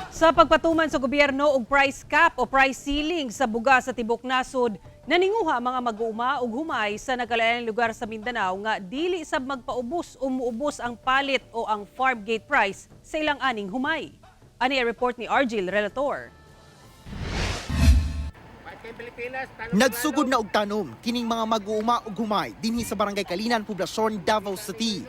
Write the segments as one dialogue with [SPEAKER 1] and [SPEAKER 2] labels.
[SPEAKER 1] Sa pagpatuman sa gobyerno og price cap o price ceiling sa bugas sa tibok nasod, naninguha mga mag-uuma og humay sa nagkalain lugar sa Mindanao nga dili sab magpaubos o muubos ang palit o ang farm gate price sa ilang aning humay. Ani ang report ni Argil Relator.
[SPEAKER 2] Nagsugod na og tanom kining mga mag-uuma og humay dinhi sa Barangay Kalinan, Poblasyon, Davao City.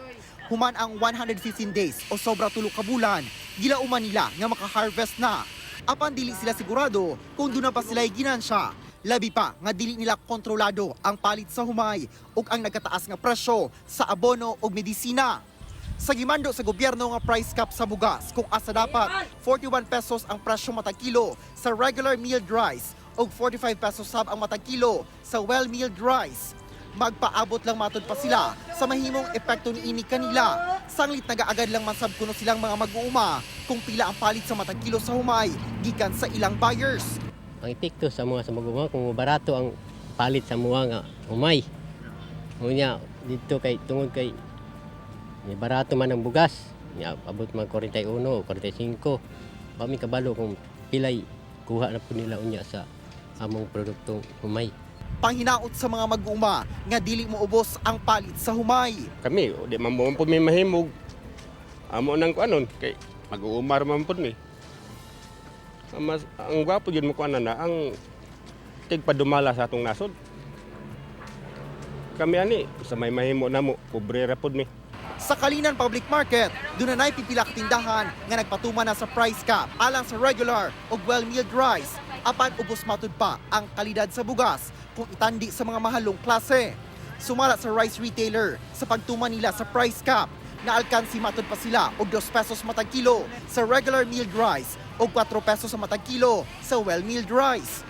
[SPEAKER 2] Human ang 115 days o sobra 3 ka bulan, gilauman nila nga maka-harvest na. Apan dili sila sigurado kung duna pa sila ginansya. Labi pa nga dili nila kontrolado ang palit sa humay ug ang nagkataas nga presyo sa abono ug medisina. Sa gimando sa gobyerno nga price cap sa bugas, kung asa dapat 41 pesos ang presyo matag kilo sa regular milled rice ug 45 pesos sab ang matag kilo sa well-milled rice. Magpaabot lang matud pa sila sa mahimong epekto niini kanila. Sanglit nagaagad lang man sab kuno silang mga mag-uuma kung pila ang palit sa matag kilo sa humay gikan sa ilang buyers.
[SPEAKER 3] Ang epekto sa mga sa mag-uuma kung barato ang palit sa mga nga humay. Unya dito kay tungod kay may barato man ang bugas. Nya abot mag 41 o 45. Wa mi kabalo kung pilay kuha na po nila unya sa among produktong humay.
[SPEAKER 2] Panghinaot sa mga mag-uuma nga dili moubos ang palit sa humay.
[SPEAKER 4] Kami di man mo po may mahimog amo nang kuanon kay mag-uumar man pud ni. Ang mas ang gwapo gyud mo kuanan na ang tigpadumala sa atong nasod. Kami ani sa may mahimo namo, pobre ra pud mi.
[SPEAKER 2] Sa Kalinan Public Market, doon na pipila ka tindahan nga nagpatuman na sa price cap alang sa regular o well-milled rice. Apan ubos matud pa ang kalidad sa bugas kung itandi sa mga mahalong klase. Sumala sa rice retailer sa pagtuman nila sa price cap, naalkansi matud pa sila og 2 pesos matag kilo sa regular milled rice o 4 pesos sa matag kilo sa well-milled rice.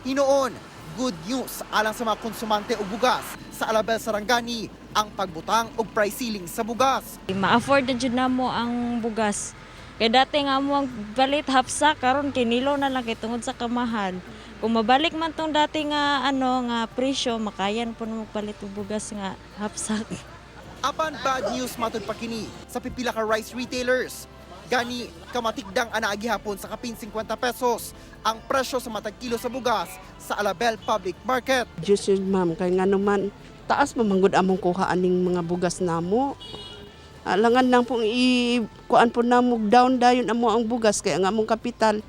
[SPEAKER 2] Hinoon, good news alang sa mga konsumante og bugas sa Alabel, Sarangani ang pagbutang og price ceiling sa bugas.
[SPEAKER 5] Ma-afford na jud namo ang bugas. Kay dati nga mo ang balit half sack, karon kinilo na lang kay tungod sa kamahal. Kung mabalik man tong dati nga ano nga presyo, makayan po na magpalit og bugas nga half sack.
[SPEAKER 2] Apan bad news matud pa kini sa pipila ka rice retailers. Gani, kamatigdang anaa gihapon sa kapin 50 pesos ang presyo sa matag kilo sa bugas sa Alabel Public Market.
[SPEAKER 6] Diyos yun, ma'am, kay nga naman, taas mamanggod among kuha aning mga bugas namo. Alangan lang pong i kuan po namo down dayon amo ang bugas kay ang among kapital.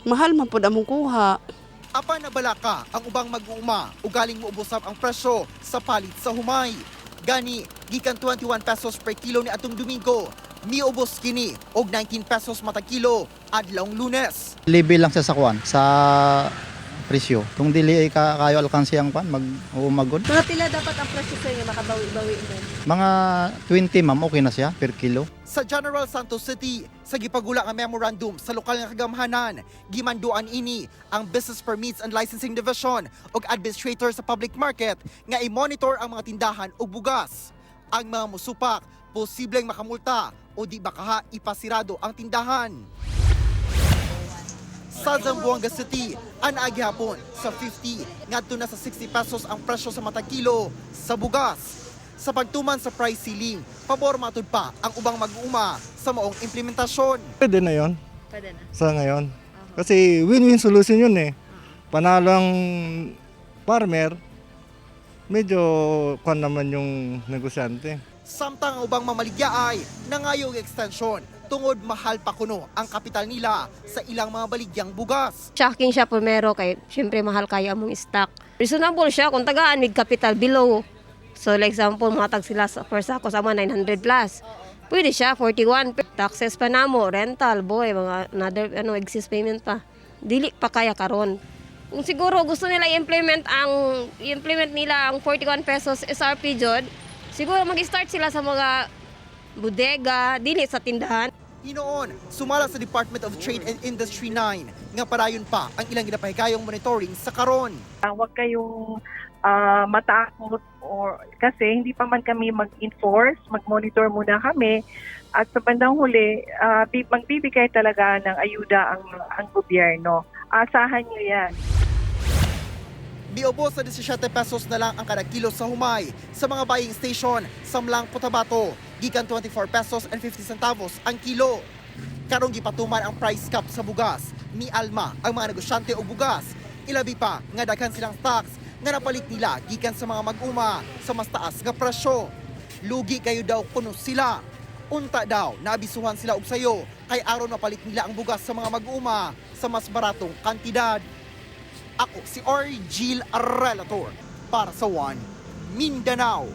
[SPEAKER 6] Mahal man pud among kuha.
[SPEAKER 2] Apan nabalaka ang ubang mag-uuma ugaling moubos sab ang presyo sa palit sa humay. Gani, gikan 21 pesos per kilo ni atong Domingo, miubos kini og 19 pesos matag kilo adlawng Lunes.
[SPEAKER 7] Level lang siya sa kuan, sa presyo. Kung dili ay kayo alkansi ang kuan, mag uumagod.
[SPEAKER 8] Mga pila dapat ang presyo sa inyo makabawi-bawi mo?
[SPEAKER 7] Mga 20, ma'am, okay na siya per kilo.
[SPEAKER 2] Sa General Santos City, sa gipagula nga memorandum sa lokal nga kagamhanan, gimanduan ini ang Business Permits and Licensing Division ug administrator sa public market nga i-monitor ang mga tindahan og bugas. Ang mga musupak, posibleng makamulta o di baka ipasirado ang tindahan. Sa Zamboanga City, anaa gihapon sa 50 ngadto na sa 60 pesos ang presyo sa matag kilo sa bugas. Sa pagtuman sa price ceiling, pabor matud pa ang ubang mag-uuma sa maong implementasyon.
[SPEAKER 9] Pwede na yon
[SPEAKER 8] Pwede na.
[SPEAKER 9] sa ngayon. Kasi win-win solution yun eh. Panalo ang farmer, medyo kwan naman yung negosyante.
[SPEAKER 2] Samtang ang ubang mamaligya ay nangayo og extension tungod mahal pa kuno ang kapital nila sa ilang mga baligyang bugas.
[SPEAKER 8] Shocking siya primero kay syempre mahal kayo among stock. Reasonable siya kung tagaan mig capital below. So like example, matag sila sa per sako sa mga 900 plus. Pwede siya 41, taxes pa namo, rental, boy, mga another ano exist payment pa. Dili pa kaya karon. Kung siguro gusto nila i-implement nila ang 41 pesos SRP jud, siguro mag-start sila sa mga bodega, dili sa tindahan.
[SPEAKER 2] Hinoon, sumala sa Department of Trade and Industry 9 nga padayon pa ang ilang ginapahigayong monitoring sa karon.
[SPEAKER 10] Huwag kayong matakot or kasi hindi pa man kami mag-enforce, mag-monitor muna kami at sa bandang huli, magbibigay talaga ng ayuda ang gobyerno. Asahan niyo yan.
[SPEAKER 2] Miubos sa 17 pesos na lang ang kada kilo sa humay sa mga buying station sa Mlang, Cotabato. Gikan 24 pesos and 50 centavos ang kilo. Karong gipatuman ang price cap sa bugas, mialma ang mga negosyante og bugas. Ilabi pa nga daghan silang stocks nga napalit nila gikan sa mga mag-uma sa mas taas nga presyo. Lugi kayo daw kuno sila. Unta daw naabisuhan sila og sayo kay aron mapalit nila ang bugas sa mga mag-uma sa mas baratong kantidad. Ako si Argil Relator para sa One Mindanao.